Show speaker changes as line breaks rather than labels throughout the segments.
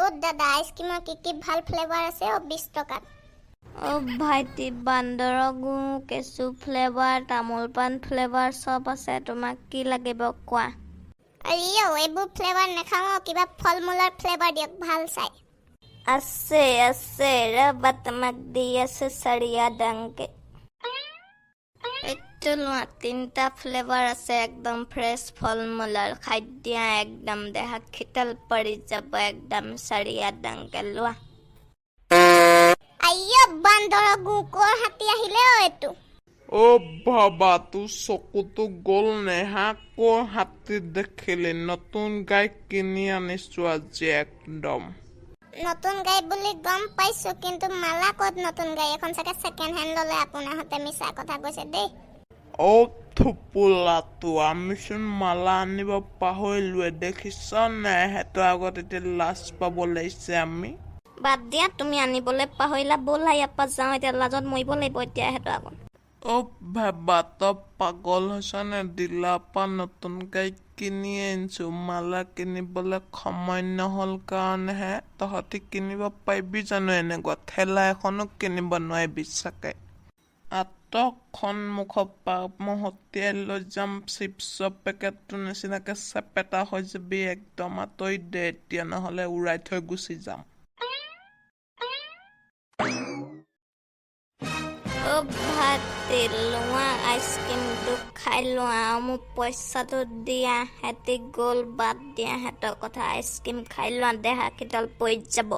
অ' দাদা, আইচক্ৰীমৰ কি কি ভাল ফ্লেভাৰ আছে অ' 20 টকাত?
অ' ভাইটি, বান্দৰৰ গু, কেঁচু ফ্লেভাৰ, তামোল পাণ ফ্লেভাৰ চব আছে। তোমাক কি লাগিব কোৱা।
আইঅ, এইবোৰ ফ্লেভাৰ নাখাওঁ অ', কিবা ফল মূলৰ ফ্লেভাৰ দিয়ক ভাল চাই।
আছে আছে, ৰ'বা, তোমাক দি আছো চাৰিয়া ডাংকে। এইটো লোৱা, তিনিটা ফ্লেভাৰ আছে, একদম ফ্ৰেছ ফল মূলৰ। খাই দিয়া, একদম দেহা শীতল পৰি যাব, একদম চাৰিয়া ডাংকে লোৱা।
আইঅ, বান্দৰৰ গু, কৰ হাতী আহিলে অ' এইটো?
অ' বাবা, তোৰ চকুটো গ'ল নে হা? কৰ হাতী দেখিলি? নতুন গাই কিনি আনিছো আজি একদম।
নতুন গাড়ী বুলি গম পাইছো, কিন্তু মালা ক'ত নতুন গাড়ী এখন? চাগে ছেকেণ্ড হেণ্ড ল'লে আপোনাৰহঁতে, মিছা কথা কৈছে দেই।
অ' থুপুলাটো, আমিচোন মালা আনিব পাহৰিলোৱে, দেখিছ নাই? সিহঁতৰ আগত এতিয়া লাজ পাব লাগিছে আমি।
বাদ দিয়া, তুমি আনিবলৈ পাহৰিলা। ব'লা, ইয়াৰ পৰা যাওঁ এতিয়া, লাজত মৰিব লাগিব এতিয়া সিহঁতৰ আগত।
অ' ভেবা, তই পাগল হৈছ নে? ডিলাৰৰ পৰা নতুন গাড়ী কিনি আনিছো, মালা কিনিবলৈ সময় নহ'ল কাৰণেহে। তহঁতি কিনিব পাৰিবি জানো? এনেকুৱা ঠেলা এখনো কিনিব নোৱাৰিবি চাগে। আঁতৰ সন্মুখৰ পৰা মই হতিয়াই লৈ যাম, চিপছৰ পেকেটটোৰ নিচিনাকে চেপেটা হৈ যাবি একদম। আঁতৰি দে এতিয়া, নহ'লে উৰাই থৈ গুচি যাম।
অ' ভাইটি, লোৱা, আইচক্ৰীমটো খাই লোৱা আৰু মোক পইচাটো দিয়া। সিহঁতি গ'ল, বাদ দিয়া সিহঁতৰ কথা। আইচক্ৰীম খাই লোৱা, দেহা শীতল পৰি যাব।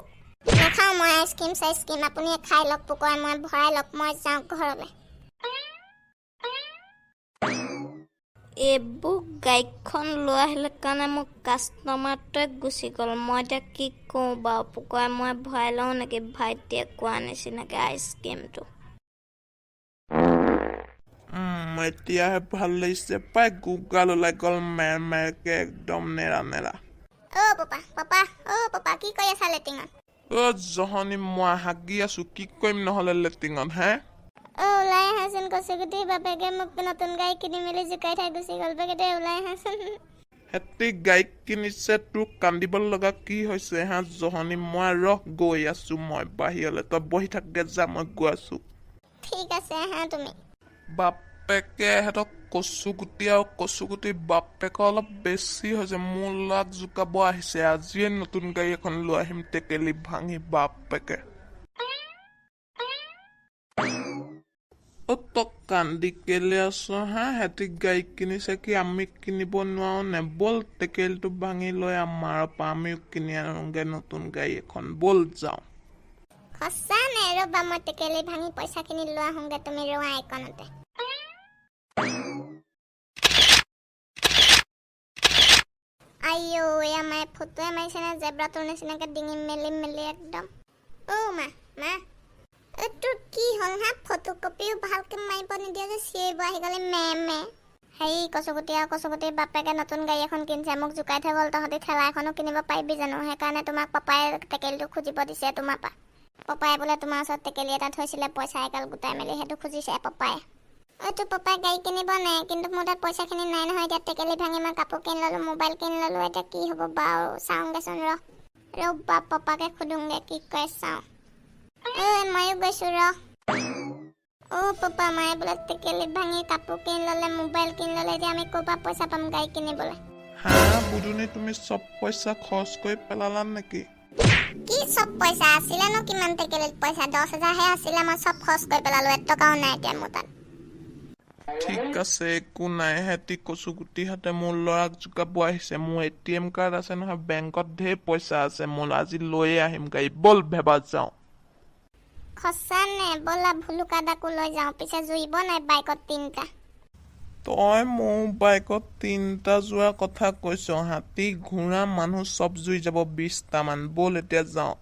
নাখাওঁ মই আইচক্ৰীম চাইচক্ৰীম। আপুনি খাই লওক, পকৰা মই ভৰাই লওক, মই যাওঁ ঘৰলৈ।
এইবোৰ গাড়ীখন লৈ আহিলে কাৰণে মোৰ কাষ্টমাৰটোৱে গুচি গ'ল। মই এতিয়া কি কৰোঁ বাৰু? পকৰাই মই ভৰাই লওঁ নেকি ভাইটিয়ে কোৱা নিচিনাকৈ আইচক্ৰীমটো?
এতিয়াহে ভাল লাগিছে পাই। গুগাল ওলাই গ'ল মেৰ মেৰকে একদম নেৰা নেৰা।
অ' পাপা, পাপা, অ' পাপা, কি কৰি আছা লেটিঙত?
অ' জহনি, মই হাগি আছো। কি কৰিম নহ'লে লেট্ৰিঙত হে?
অ' ওলাই আহাচোন, কচুগুটিৰ বাপেকে মোক নতুন গাড়ী কিনি মেলি জোকাই থৈ গুচি গ'ল। বাপেকে, ওলাই আহাচোন।
সেতি গাড়ী কিনিছে, তোৰ কান্দিব লগা কি হৈছে হা জহনি? মই ৰহ, গৈ আছো মই বাহিৰলৈ, তই বহি থাকগে যা, মই গৈ আছো।
ঠিক আছে, আহা তুমি।
বাপেকে এহেঁতক কচুগুটি আৰু কচুগুটি বাপেকৰ অলপ বেছি হৈছে। মোৰ ল'ৰাক জোকাব আহিছে। আজিয়ে নতুন গাড়ী এখন লৈ আহিম টেকেলি ভাঙি বাপেকে। অ' তই কান্দি কেলে আছ হা? সিহঁতি গাড়ী কিনিছে কি আমি কিনিব নোৱাৰো নে? ব'ল, টেকেলিটো ভাঙি লৈ আমাৰ পৰা আমিও কিনি আনোগে নতুন গাড়ী এখন। ব'ল যাওঁ।
সঁচা নে? ৰ'বা, মই টেকেলি ভাঙি পইচাখিনি লৈ আহোঁগে, তুমি ৰোৱা এইকণতে। আইঅ, এয়া মায়ে ফটোৱে মাৰিছে নে জেব্ৰাটোৰ নিচিনাকে ডিঙি মেলি মেলি একদম। অ' মা, মা, এই তোৰ কি হ'ল হা? ফটো কপিও ভালকে মাৰিব নিদিয়ে যে, চিঞৰিব আহি গ'লে মে মে। হেৰি, কচুগুটি আৰু কচুগুটিৰ বাপেকে নতুন গাড়ী এখন কিনিছে, মোক জোকাই থৈ গ'ল। তহঁতি ঠেলা এখনো কিনিব পাৰিবি জানো? সেইকাৰণে তোমাক পাপাই টেকেলিটো খুজিব দিছে তোমাৰ পৰা। পপাই বোলে তোমাৰ ওচৰত টেকেলি এটা থৈছিলে, পইচা এগাল গোটাই মেলি, সেইটো খুজিছে পপাই। এইটো পপাই গাড়ী কিনিব নাই, কিন্তু মোৰ তাত পইচাখিনি নাই নহয়। এতিয়া টেকেলি ভাঙি মই কাপোৰ কিনি ল'লো, মোবাইল কিনি ল'লো, এতিয়া কি হ'ব বাৰু? চাওঁগেচোন, ৰহ ৰ'বা, পপাকে সোধোংগে কি কয় চাওঁ। ঐ, ময়ো গৈছো ৰহ। অ' পাপা, মায়ে বোলে টেকেলি ভাঙি কাপোৰ কিনি ল'লে, মোবাইল কিনি ল'লে, এতিয়া আমি ক'ৰ পৰা পইচা পাম গাড়ী কিনিবলৈ?
হা বুদুনি, তুমি চব পইচা খৰচ কৰি পেলালা নেকি?
কি চব পইচা? আছিলেনো কিমান টেকেলিত পইচা? 10,000হে আছিলে, মই চব খৰচ কৰি পেলালো, এটকাও নাই এতিয়া মোৰ তাত।
ঠিক আছে, একো নাই। সিহঁতি কচুগুটিহঁতে মোৰ ল'ৰাক জোকাব আহিছে। মোৰ এটিএম কাৰ্ড আছে নহয়, বেংকত ঢেৰ পইচা আছে মোৰ। আজি লৈয়ে আহিম গাড়ী। ব'ল ভেবা, যাওঁ।
সঁচা নে? ব'লা, ভুলুকা দাকো লৈ যাওঁ। পিছে জুৰিব নাই বাইকত তিনিটা?
তই মোৰ বাইকত তিনিটা যোৱাৰ কথা কৈছ, হাতী ঘোঁৰা মানুহ চব জুই যাব, 20টামান। ব'ল এতিয়া যাওঁ।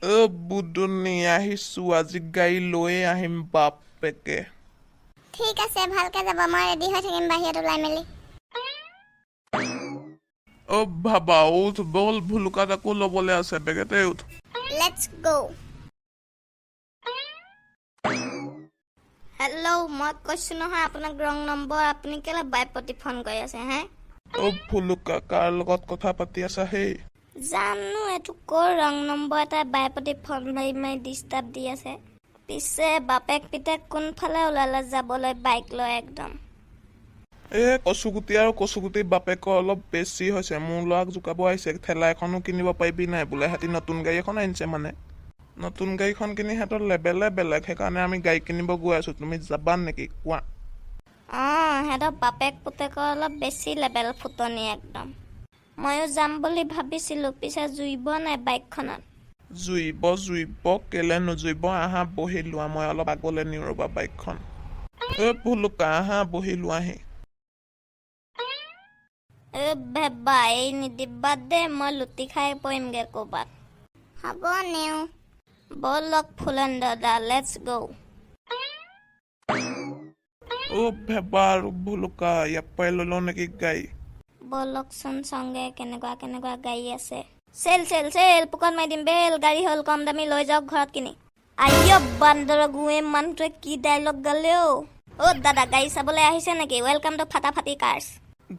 অ' বুদুনি, আহিছো, আজি গাড়ী লৈয়ে আহিম বাপেকে।
ঠিক আছে, ভালকে যাব, মই ৰেডি হৈ থাকিম বাহিৰত ওলাই মেলি।
অ' ভাবা, উঠ, ব'ল, ভুলুকা দাকো ল'বলৈ আছে, বেগেতে উঠ।
Let's go.
Hello, মই কৈছোঁ নহয় আপোনাক ৰং নম্বৰ, আপুনি কেলৈ বাই প্ৰতি ফোন কৰি আছে হে?
অ' ভুলুকা, কাৰ লগত কথা পাতি আছা হেই?
জানো এইটো কৰ ৰং নম্বৰ এটা বাই প্ৰতি ফোন মাৰি মাৰি ডিষ্টাৰ্ব দি আছে। পিছে বাপেক পিতেক কোনফালে ওলালে যাবলৈ বাইক লৈ একদম?
এ কচুগুটি আৰু কচুগুটিৰ বাপেকৰ অলপ বেছি হৈছে। মোৰ ল'ৰাক জোকাব আহিছে, ঠেলা এখনো কিনিব পাৰিবি নাই বোলে। সিহঁতি নতুন গাড়ী এখন আনিছে, মানে নতুন গাড়ীখন কিনি সিহঁতৰ লেবেলে বেলেগ। সেইকাৰণে আমি গাড়ী কিনিব গৈ আছো, তুমি যাবা নেকি কোৱা?
অঁ, সিহঁতৰ বাপেক পুতেকৰ অলপ বেছি লেবেল ফুটনি একদম। ময়ো যাম বুলি ভাবিছিলোঁ, পিছে জুইব নাই বাইকখনত?
জুইব জুইব, কেলে নুজুইব? আহা বহি লোৱা, মই অলপ আগলৈ নিওঁ ৰ'বা বাইকখন। এ ভুলুকা, আহা বহি লোৱাহি।
এ ভেবা, এই নিদিবা দেই, মই লুটি খাই পৰিমগৈ ক'ৰবাত।
হ'ব, নেও।
ব'লক ফুলেন দাদা, let's গ'।
অ' ভেবা আৰু ভুলুকা, ইয়াৰ পৰাই লৈ লওঁ নেকি গাড়ী?
ব'লকচোন চাওঁগে কেনেকুৱা কেনেকুৱা গাড়ী আছে। চেল চেল চেল, পোকত মাৰি দিম বেল। গাড়ী হ'ল কম দামী, লৈ যাওক ঘৰত কিনি। আইঅ বান্দৰ গুৱে, মানুহটোৱে কি ডাইলগ গালে। অ' অ' দাদা, গাড়ী চাবলৈ আহিছে নেকি? Welcome to ফাটাফাটি কাৰ্ছ।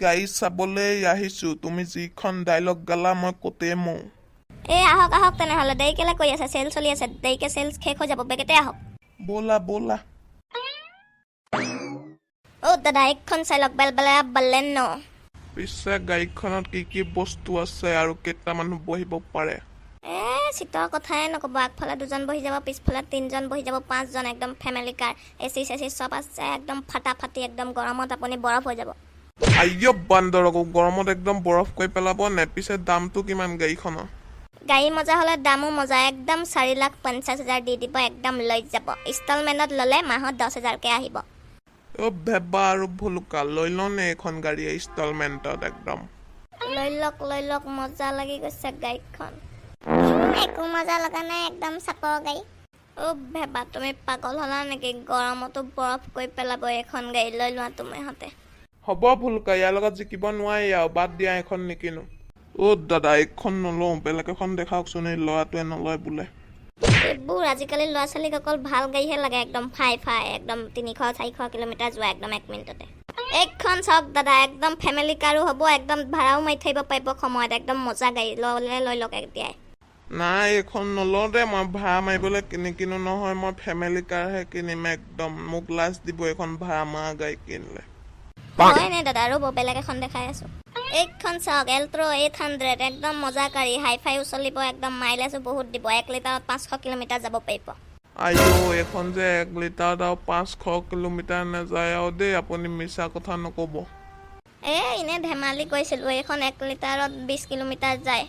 গাড়ী চাবলৈ আহিছো, তুমি যিখন ডাইলগ গালা মই কতেই মওঁ।
এই আহক আহক তেনেহ'লে, দেৰি কেলে কৰি আছে? চেল চলি আছে, দেৰিকে চেল শেষ হৈ যাব, বেগেতে আহক।
ব'লা ব'লা।
অ' দাদা, এইখন চাই লওক, বেল বেলা বালেন।
পিছে গাড়ীখনত কি কি বস্তু আছে আৰু কেইটা মানুহ বহিব পাৰে?
এ চিটৰ কথাই নক'ব, আগফালে দুজন বহি যাব, পিছফালে তিনিজন বহি যাব, পাঁচজন, একদম ফেমিলি কাৰ। এ চি চেচি চব আছে, একদম ফাটাফাটি, একদম গৰমত আপুনি বৰফ হৈ যাব।
আയ്য বান্দৰক, গৰমত একদম বৰফ কৰি পেলাব নে? পিছে দামটো কিমান গাড়ীখনৰ?
গাড়ী মজা হ'লে দামো মজা। একদম 4,50,000 দি দিব, একদম লৈ যাব। ইনষ্টলমেণ্টত ল'লে মাহত 10,000কৈ আহিব।
অ' ভেবা আৰু ভুলুকা, লৈ লওঁ নে এইখন গাড়ী ইনষ্টলমেণ্টত একদম?
লৈ লওক লৈ লওক, মজা লাগি গৈছে গাড়ীখন।
একো মজা লগা নাই, একদম চাপৰ গাড়ী।
অ' ভেবা, তুমি পাগল হ'লা নেকি? গৰমতো বৰফ কৰি পেলাব এইখন গাড়ী, লৈ লোৱা তুমিহঁতে।
হ'ব ভুলুকা, ইয়াৰ লগত জিকিব নোৱাৰি আৰু, বাদ দিয়া, এইখন নিকিনো। অ' দাদা, এইখন নলওঁ, বেলেগ এখন দেখাওকচোন। এই ল'ৰাটোৱে নলয় বোলে।
এইবোৰ আজিকালি ল'ৰা ছোৱালীক অকল ভাল গাড়ীহে লাগে, একদম ফাই ফাই, একদম 300-400 কিলোমিটাৰ যোৱা একদম এক মিনিটতে। এইখন চাওক দাদা, একদম ফেমিলি কাৰো হ'ব, একদম ভাড়াও মাৰি থাকিব পাৰিব সময়ত, একদম মজা গাড়ী, ল'লে লৈ লওক এতিয়াই।
নাই, এইখন নলওঁ দেই মই। ভাড়া মাৰিবলৈ নিকিনো নহয় মই, ফেমিলি কাৰহে কিনিম একদম। মোক লাজ দিব এইখন ভাড়া মৰা গাড়ী কিনিলে।
হয় নে দাদা? ৰ'ব, বেলেগ এখন দেখাই আছো। এইখন চাওক, এল্ট্ৰ 800, একদম মজা গাড়ী, হাই ফাইও চলিব, একদম মাইলেজো বহুত দিব, 1 লিটাৰত 500 কিলোমিটাৰ যাব পাৰিব।
আইঅ, এইখন যে 1 লিটাৰত আৰু 500 কিলোমিটাৰ নাযায় আৰু দেই, আপুনি মিছা কথা নক'ব।
এ এনে ধেমালি কৰিছিলোঁ, এইখন 1 লিটাৰত 20 কিলোমিটাৰ যায়।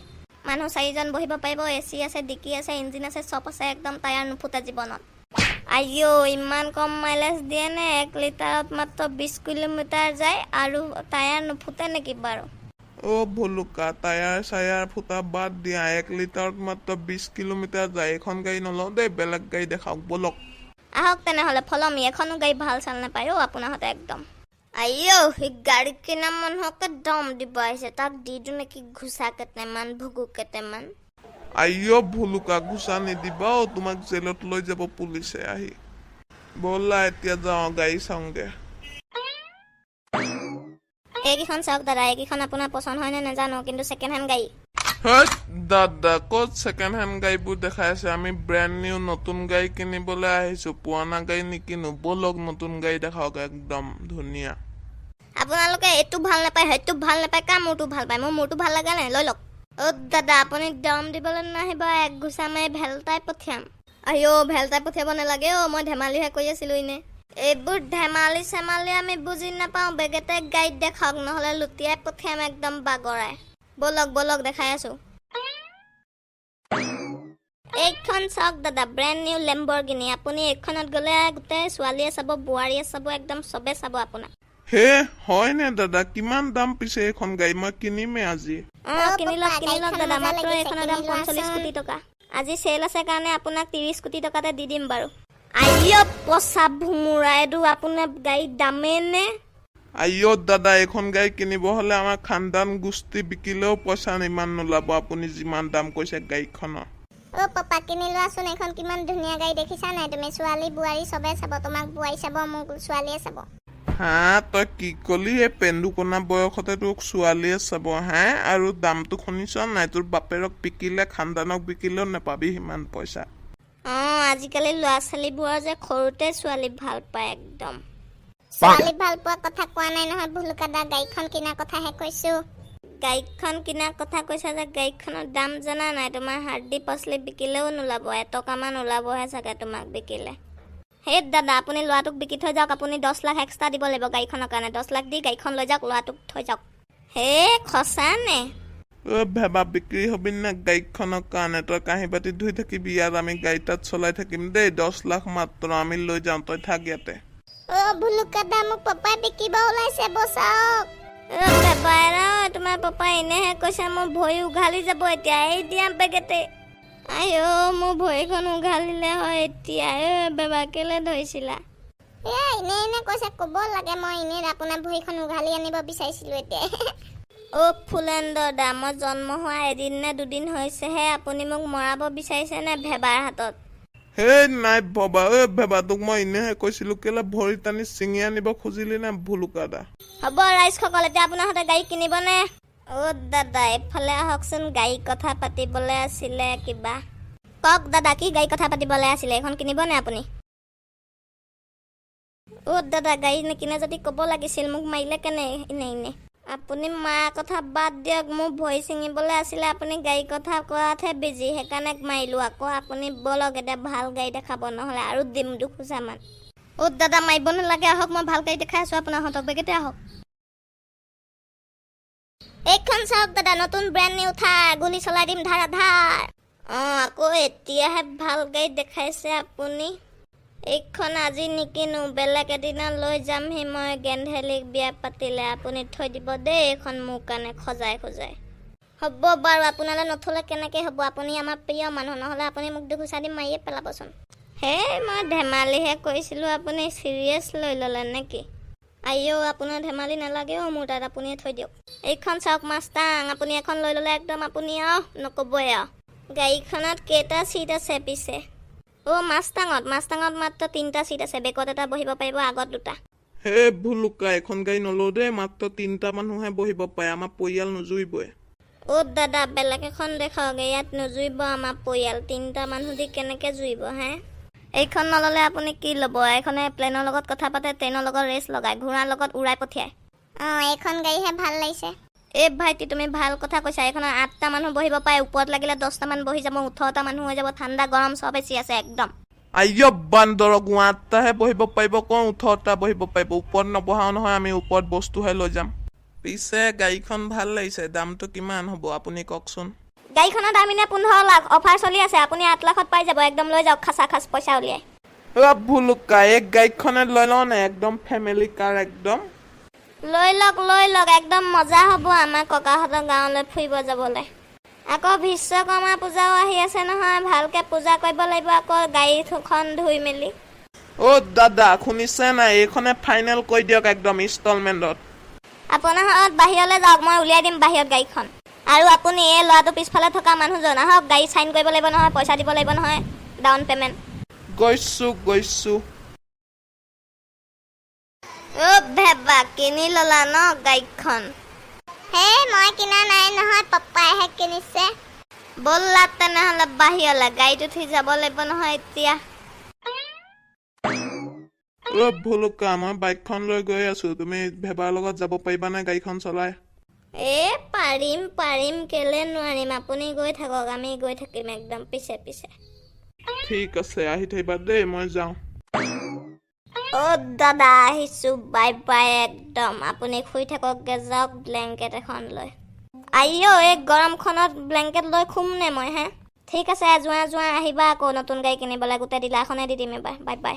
মানুহ চাৰিজন বহিব পাৰিব, এ চি আছে, ডিকি আছে, ইঞ্জিন আছে, চব আছে, একদম টায়াৰ নুফুটা জীৱনত। আইঅ, ইমান কম মাইলেজ দিয়ে নে? 1 লিটাৰত মাত্ৰ 20 কিলোমিটাৰ যায় আৰু টায়াৰ নুফুটে নেকি বাৰু?
অ' ভলুকা, টায়াৰ চায়াৰ ফুটা বাদ দিয়া, 1 লিটাৰত মাত্ৰ 20 কিলোমিটাৰ যায়, এইখন গাড়ী নলওঁ দেই, বেলেগ গাড়ী দেখাওক ব'লক।
আহক তেনেহ'লে, ফলমি এখনো গাড়ী ভাল চাল নাপায় অ' আপোনাহঁতে একদম। আইঅ, সি গাড়ী কিনা মানুহকে দম দিব আহিছে, তাক দি দিওঁ নেকি ঘোচা কেইটামান, ভুগু কেইটামান।
আইঅ ভলুকা, ঘোচা নিদিবা অ', তোমাক জেলত লৈ যাব পুলিচে আহি। ব'লা এতিয়া যাওঁ গাড়ী চাওঁগে।
এইকেইখন চাওক দাদা, এইকেইখন আপোনাৰ পচন্দ হয় নে নাজানো, কিন্তু ছেকেণ্ড হেণ্ড গাড়ী।
হেই দাদা, ক'ত ছেকেণ্ড হেণ্ড গাড়ীবোৰ দেখাই আছে? আমি ব্ৰেণ্ড নিউ নতুন গাড়ী কিনিবলৈ আহিছো, পুৰণা গাড়ী নিকিনো। ব'লক, নতুন গাড়ী দেখাওক একদম ধুনীয়া।
আপোনালোকে এইটো ভাল নাপায়, সেইটো ভাল নাপায়, কাৰ মোৰটো ভাল পায়? মোৰ মোৰটো ভাল লগা নাই, লৈ লওক। অ' দাদা, আপুনি দম দিবলৈ নাহিব, এক ঘোচা মাৰি ভেলটাই পঠিয়াম। আইঅ, ভেলটাই পঠিয়াব নালাগে অ', মই ধেমালিহে কৰি আছিলোঁ এনেই। এইবোৰ ধেমালি চেমালি আমি বুজি নাপাওঁ, বেগেতে গাড়ীত দেখাওক, নহ'লে লুটিয়াই পঠিয়াম একদম বাগৰাই। ব'লক ব'লক, দেখাই আছোঁ। এইখন চাওক দাদা, ব্ৰেণ্ড নিউ লেম্বৰগিনি। আপুনি এইখনত গ'লে গোটেই ছোৱালীয়ে চাব, বোৱাৰীয়ে চাব, একদম চবে চাব আপোনাক।
হে হয়নে দাদা? কিমান দাম পিছে এইখন গাড়ী? মই কিনিমেই আজি।
অ
অ,
কিনি লওক
পাপা,
কিনি লওক
গাড়ীখন
দাদা।
মজা
মাত্ৰ
লাগিছে,
এইখনৰ দাম
কিনি
45
লোৱাচোন।
কোটি টকা। আজি চেল আছে কাৰণে আপোনাক 30 কোটি টকাতে দি দিম বাৰু। আইঅ পচা ভোমোৰা, এইটো আপোনাৰ গাড়ীৰ দামেই নে?
আইঅ দাদা, এইখন গাড়ী কিনিব হ'লে আমাৰ খানদান গোষ্ঠী বিকিলেও পইচা ইমান নোলাব, আপুনি যিমান দাম কৈছে গাড়ীখনৰ।
অ' পাপা, কিনি লোৱাচোন এইখন, কিমান ধুনীয়া গাড়ী দেখিছা নাই তুমি? ছোৱালী বোৱাৰী চবে চাব, তোমাক বোৱাৰী চাব, মোক ছোৱালীয়ে চাব।
হা, তই কি কলি? এই পেন্দুকণা বয়সতে তোক ছোৱালীয়ে চাব হে? আৰু দামটো শুনিছ নাই? তোৰ বাপেৰক বিকিলে, খানদানক বিকিলেও নেপাবি সিমান পইচা।
অঁ, আজিকালি ল'ৰা ছোৱালীবোৰৰ যে সৰুতে ছোৱালী ভাল পায় একদম।
ছোৱালী ভাল পোৱা কথা কোৱা নাই নহয় ভুলুকা দা, গাড়ীখন কিনা কথাহে কৈছো।
গাড়ীখন কিনাৰ কথা কৈছা যে, গাড়ীখনৰ দাম জানা নাই? তোমাৰ হাৰ্দি পাচলি বিকিলেও নোলাব, এটকামান ওলাবহে চাগে তোমাক বিকিলে। সেই দাদা, আপুনি ল'ৰাটোক বিকি থৈ যাওক। আপুনি 10 লাখ এক্সট্ৰা দিব লাগিব গাড়ীখনৰ কাৰণে। 10 লাখ দি গাড়ীখন লৈ যাওক, ল'ৰাটোক থৈ যাওক। হে, সঁচা নে?
অ ভেবা, বিক্ৰী হবি নে গাড়ীখনৰ কাৰণে? তই কাঁহী বাতি ধুই থাকিবি ইয়াত, আমি গাড়ী তাত চলাই থাকিম দেই। 10 লাখ মাত্ৰ, আমি লৈ যাওঁ, তই থাক ইয়াতে।
অ ভুলুকা দা, মোক পাপাই বিকিব ওলাইছে, বচাওক।
অ বেবাইৰা, তোমাৰ পাপাই এনেহে কৈছে। মোৰ ভৰি উঘালি যাব এতিয়া। এই দিয়া বেগেতে। আই অ', মোৰ ভৰিখন উঘালিলে হয় এতিয়া। এ বেবা, কেলে ধৰিছিলা?
এ এনেই এনে কৈছে, ক'ব লাগে। মই এনেই আপোনাৰ ভৰিখন উঘালি আনিব বিচাৰিছিলো এতিয়া।
অ' ফুলেন্দৰ দা, মই জন্ম হোৱা এদিন নে দুদিন হৈছেহে, আপুনি মোক মৰাব বিচাৰিছেনে ভেবাৰ হাতত?
হেই নাই ভবা। ঐ ভেবা, তোক মই এনেহে কৈছিলো, কেলে ভৰি টানি ছিঙি আনিব খুজিলি নে ভুলুকা দা?
হ'ব ৰাইজসকল, এতিয়া আপোনাৰহঁতে গাড়ী কিনিবনে? অ' দাদা, এইফালে আহকচোন, গাড়ী কথা পাতিবলৈ আছিলে কিবা। কওক দাদা, কি গাড়ী কথা পাতিবলৈ আছিলে? এইখন কিনিবনে আপুনি? অ' দাদা, গাড়ী নিকিনে যদি ক'ব লাগিছিল, মোক মাৰিলে কেনে এনে এনে? আপুনি মাৰ কথা বাদ দিয়ক, মোৰ ভৰি ছিঙিবলৈ আছিলে, আপুনি গাড়ী কথা কোৱাতহে বিজি, সেইকাৰণে মাৰিলোঁ আকৌ। আপুনি ব'লক এতিয়া, ভাল গাড়ী দেখাব, নহ'লে আৰু দিম দুখোচামান। অ' দাদা, মাৰিব নালাগে, আহক, মই ভাল গাড়ী দেখাই আছোঁ আপোনাৰহঁতক, বেগেতে আহক। এইখন চাওক দাদা, নতুন ব্ৰেণ্ড নিউ থাৰ, গুলি চলাই দিম ধাৰা ধাৰ। অঁ, আকৌ এতিয়াহে ভাল গাড়ী দেখাইছে আপুনি। এইখন আজি নিকিনো, বেলেগ এদিনা লৈ যামহি মই গেন্ধেলীক বিয়া পাতিলে। আপুনি থৈ দিব দেই এইখন মোৰ কাৰণে সজাই সজাই। হ'ব বাৰু, আপোনালৈ নথলে কেনেকৈ হ'ব? আপুনি আমাৰ প্ৰিয় মানুহ, নহ'লে আপুনি মোক দুঘোচা দি মাৰিয়ে পেলাবচোন। হেই, মই ধেমালিহে কৰিছিলোঁ, আপুনি চিৰিয়াছ লৈ ল'লে নেকি? আইঅ, আপোনাৰ ধেমালি নালাগে অ' মোৰ তাত, আপুনিয়ে থৈ দিয়ক। এইখন চাওক মাস্তাং, আপুনি এখন লৈ ল'লে একদম আপুনি আৰু নক'বই আৰু। গাড়ীখনত কেইটা চিট আছে পিছে? অ' মাস্তাঙত মাস্তাঙত মাত্ৰ তিনিটা চিট আছে, বেকত এটা বহিব পাৰিব, আগত দুটা।
হে ভুলুকা, এখন গাড়ী নলওঁ দেই, মাত্ৰ তিনিটা মানুহে বহিব পাৰে, আমাৰ পৰিয়াল নুজুৰিবই।
অ' দাদা, বেলেগ এখন দেখাওক, ইয়াত নুজুৰিব আমাৰ পৰিয়াল, তিনিটা মানুহ দি কেনেকৈ জুৰিব হে? এইখন নল'লে আপুনি কি ল'ব? এইখনে প্লেনৰ লগত কথা পাতে, ট্ৰেইনৰ লগত ৰেচ লগায়, ঘোঁৰাৰ লগত উৰাই পঠিয়ায়।
অঁ, এইখন গাড়ীহে ভাল লাগিছে।
এই ভাইটি, তুমি ভাল কথা কৈছা। এইখনত আঠটা মানুহ বহিব পাৰে, ওপৰত লাগিলে 10টামান বহি যাব, 18টা মানুহ হৈ যাব। ঠাণ্ডা গৰম চব এচি আছে একদম।
আಯ್য বান্দৰক, আঠটাহে বহিব পাৰিব কওঁ, 18টা বহিব পাৰিব। ওপৰত নবহাও নহয় আমি, ওপৰত বস্তুহে লৈ যাম। পিছে গাড়ীখন ভাল লাগিছে, দামটো কিমান হ'ব আপুনি কওকচোন।
গাড়ীখনৰ দাম এনে 15 লাখ, অফাৰ চলি আছে, আপুনি 8 লাখত পাই যাব। একদম লৈ যাওক খাচা খাচ পইচা উলিয়াই।
অ ভুলুকা, এই গাড়ীখনে লৈ লওঁ নে? একদম ফেমিলি কাৰ একদম।
লৈ লওক, লৈ লওক, একদম মজা হ'ব আমাৰ ককাহঁতৰ গাঁৱলৈ ফুৰিব যাবলৈ। আকৌ বিশ্বকৰ্মা পূজাও আহি আছে নহয়, ভালকে পূজা কৰিব লাগিব আকৌ গাড়ীখন ধুই মেলি।
অ' দাদা, শুনিছে নাই? এইখনে ফাইনেল কৰি দিয়ক একদম ইনষ্টলমেণ্টত।
আপোনাহঁত বাহিৰলৈ যাওক, মই উলিয়াই দিম বাহিৰত গাড়ীখন। আৰু আপুনি এই ল'ৰাটো পিছফালে থকা মানুহজন আহক, গাড়ী চাইন কৰিব লাগিব নহয়, পইচা দিব লাগিব নহয়, ডাউন পে'মেণ্ট।
গৈছো গৈছো।
অ' ভেবা, কিনি ল'লা ন গাড়ীখন?
হেই, মই কিনা নাই নহয়, পাপাইহে কিনিছে।
ব'লা তেনেহ'লে বাহিৰলৈ, গাড়ীত উঠি যাব লাগিব নহয় এতিয়া।
অ' ভুলুকা, মই বাইকখন লৈ গৈ আছো, তুমি ভেবাৰ লগত যাব পাৰিবানে গাড়ীখন চলাই?
এ পাৰিম পাৰিম, কেলে নোৱাৰিম? আপুনি গৈ থাকক, আমি গৈ থাকিম একদম পিছে পিছে।
ঠিক আছে, আহি থাকিবা দেই, মই যাওঁ।
অ' দাদা, আহিছোঁ, বাই বাই একদম। আপুনি শুই থাককগে যাওক ব্লেংকেট এখন লৈ। আইঅ, এই গৰমখনত ব্লেংকেট লৈ শুম নে মই হে? ঠিক আছে, যোৱা যোৱা, আহিবা আকৌ নতুন গাড়ী কিনিবলৈ, গোটেই ডিলাৰখনে দি দিম এবাৰ। Bye bye.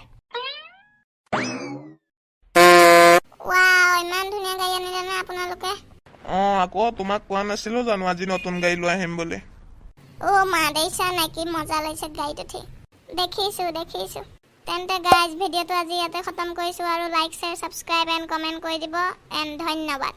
ৱাও, ইমান ধুনীয়া গাড়ী আনিলে নে আপোনালোকে?
অঁ, আকৌ তোমাক কোৱা নাছিলো জানো আজি নতুন গাড়ী লৈ আহিম বুলি?
অ' মা, দেখিছা নাই কি মজা লাগিছে গাড়ীত উঠি? দেখিছোঁ দেখিছোঁ। তেন্তে গাইজ, ভিডিঅ'টো আজি ইয়াতে খতম কৰিছোঁ আৰু like, share, subscribe and comment কৰি দিব এণ্ড ধন্যবাদ।